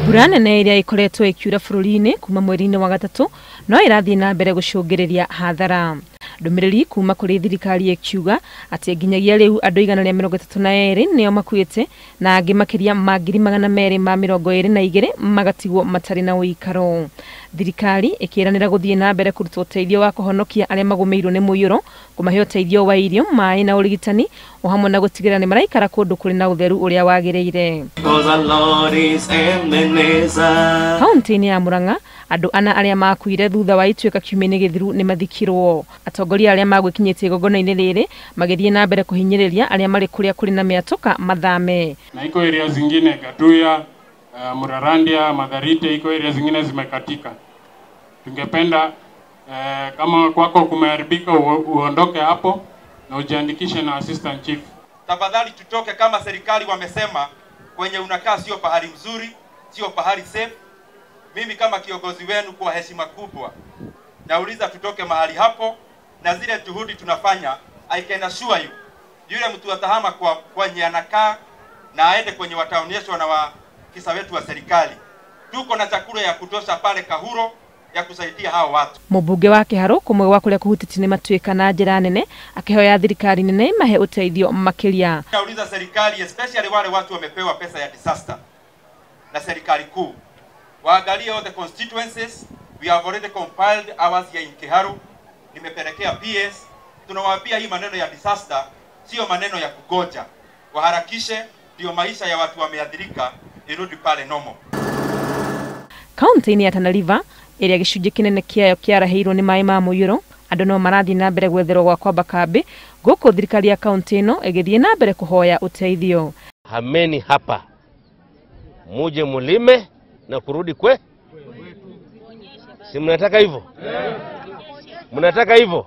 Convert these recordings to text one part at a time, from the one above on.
Mbura nene ĩrĩa ĩkoretwo ĩkiura bũrũri-inĩ kuma mweri-inĩ wa gatatũ no ĩrathiĩ na mbere gũcũngĩrĩria hathara. Ndũmĩrĩri kuma kũrĩ thirikari ĩkiuga atĩ nginyagia rĩu andũ 132 nĩo makuĩte na angĩ makĩria ma 222,000 magatigwo matarĩ na ũikaro. Thirikari ĩkĩranĩra gũthiĩ na mbere kũruta ũteithio wa kũhonokia arĩa magũmĩirwo nĩ mũiyũro, kũmahe ũteithio wa irio, maĩ na ũrigitani, o hamwe na gũtigĩrĩra nĩ maraikara kũndũ kũrĩ na ũtheru ũrĩa wagĩrĩire. Kaunti-inĩ ya Murang'a, andũ ana arĩa makuire thutha wa ituĩka kiumia-inĩ gĩthiru nĩ mathikirwo. Atongoria arĩa magwĩkinyĩtie igongona-inĩ rĩrĩ magĩthiĩ na mbere kũhinyĩrĩria arĩa marĩ kũrĩa kũrĩ na mĩatũka mathame. Na iko area zingine Gatuya, Murarandia, Matharite, iko area zingine zimekatika. Tungependa kama kwako kumeharibika uondoke hapo na ujiandikishe na assistant chief. Tafadhali tutoke kama serikali wamesema kwenye unakaa sio pahali mzuri, sio pahali safe. Mimi kama kiongozi wenu kwa heshima kubwa nauliza tutoke mahali hapo, na zile juhudi tunafanya, I can assure you, yule mtu atahama kwa kwenye anakaa na aende kwenye wataonyeshwa na waafisa wetu wa serikali. Tuko na chakula ya kutosha pale Kahuro ya kusaidia hao watu. Mũmbunge wa Kĩharũ kũmwe gwa kũrĩa kũhutĩtie nĩ matuĩka na njĩra nene akĩhoya thirikari nene imahe ũteithio makĩria. Nauliza serikali especially wale watu wamepewa pesa ya disaster na serikali kuu, waangalie all the constituencies. We have already compiled ours here in Kiharu. Nimepelekea PS. Tunawaambia hii maneno ya disaster sio maneno ya kugoja, waharakishe ndio maisha ya watu wameathirika irudi pale nomo. Kaunti-inĩ ya Tana River ĩrĩa gĩcunjĩ kĩnene kĩayo kĩarahĩirwo nĩ maĩ ma mũiyũro, andũ no marathiĩ na mbere gwetherwo gwa kwamba kambĩ gũkũ thirikari ya kaunti ĩno ĩgĩthiĩ na mbere kũhoya ũteithio. Hameni hapa muje mulime na kurudi kwe, si mnataka hivyo? Mnataka hivyo?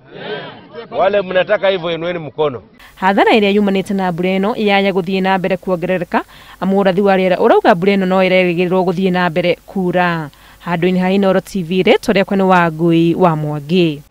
Wale mnataka hivyo inueni mkono. Hathara ĩrĩa yumanĩte na mbura ĩno yaya gũthiĩ na mbere kuongerereka, amu ũrathi wa rĩera ũrauga mbura ĩno no ĩrerĩgĩrĩrwo gũthiĩ na mbere kura. Handũ-inĩ ha Inooro TV, rĩtwa rĩakwa nĩ Wangui wa Mwangi.